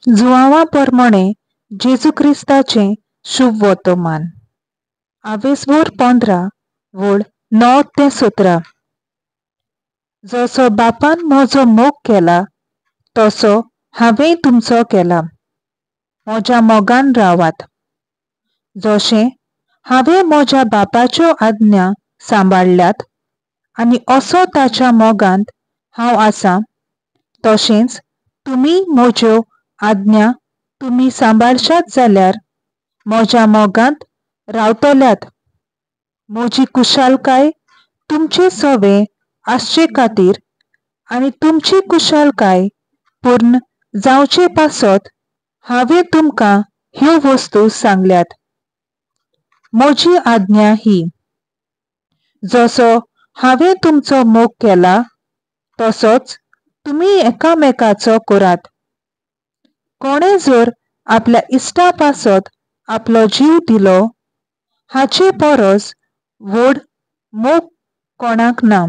जुआंवा परमणें जेजू क्रिस्ताचें शुभ वर्तमान. आवेसभोर 15 वळ 9 ते 17. जसो बापान म्हजो मोग केला तसो हांवें तुमचो केला. म्हज्या मोगान रावात. जशें हांवें म्हज्या बापाच्यो आज्ञा सांबाळ्ळ्यात आनी असो ताच्या मोगांत हांव आसा तशेंच तुमी म्हज्यो आज्ञा तुमी सांबाळशात जाल्यार म्हज्या मोगांत रावतल्यात. म्हजी कुशालकाय तुमचे सवे आसचे खातीर आनी तुमची कुशालकाय पूर्ण जावचे पासत हांवें तुमकां ह्यो वस्तू सांगल्यात. म्हजी आज्ञा ही, जसो हांवें तुमचो मोग केला तसोच तुमी एकामेकाचो करात. कोणे जर आपल्या इश्टा पासत आपलो जीव दिलो हाचे परस व्हड मोग कोणाक ना.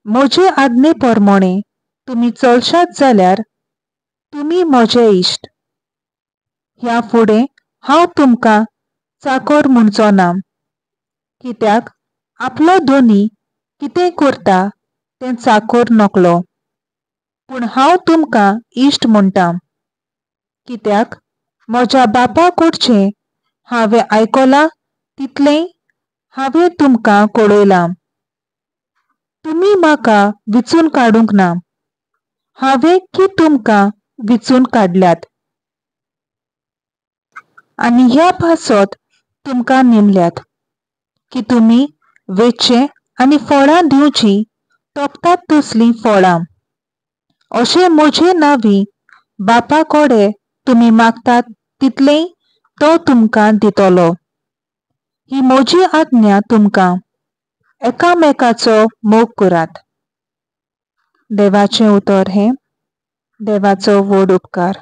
म्हजे आज्ञे प्रमाणे तुमी चलशात जाल्यार तुमी म्हजे इश्ट. ह्या फुडें हांव तुमकां चाकर म्हणचो ना, कित्याक आपलो धनी कितें करता तें चाकर नकलो. पूण हांव तुमकां इश्ट म्हणटा, कित्याक म्हज्या बापा कडचें हांवें आयकलां तितलें हांवें तुमकां कळयलां. तुमी म्हाका विचून काडूंक ना, हांवें की तुमकां विचून काडल्यात आनी ह्या पासत तुमकां नेमल्यात की तुमी वेचचें आनी फळां दिवचीं तोपतात तसलीं फळां. अशें म्हजे नांवी बापा कडेन तुमी मागतात तितलेंय तो तुमकां दितलो. ही म्हजी आज्ञा तुमकां, एकामेकाचो मोग करात. देवाचें उतर हें देवाचो व्हड उपकार.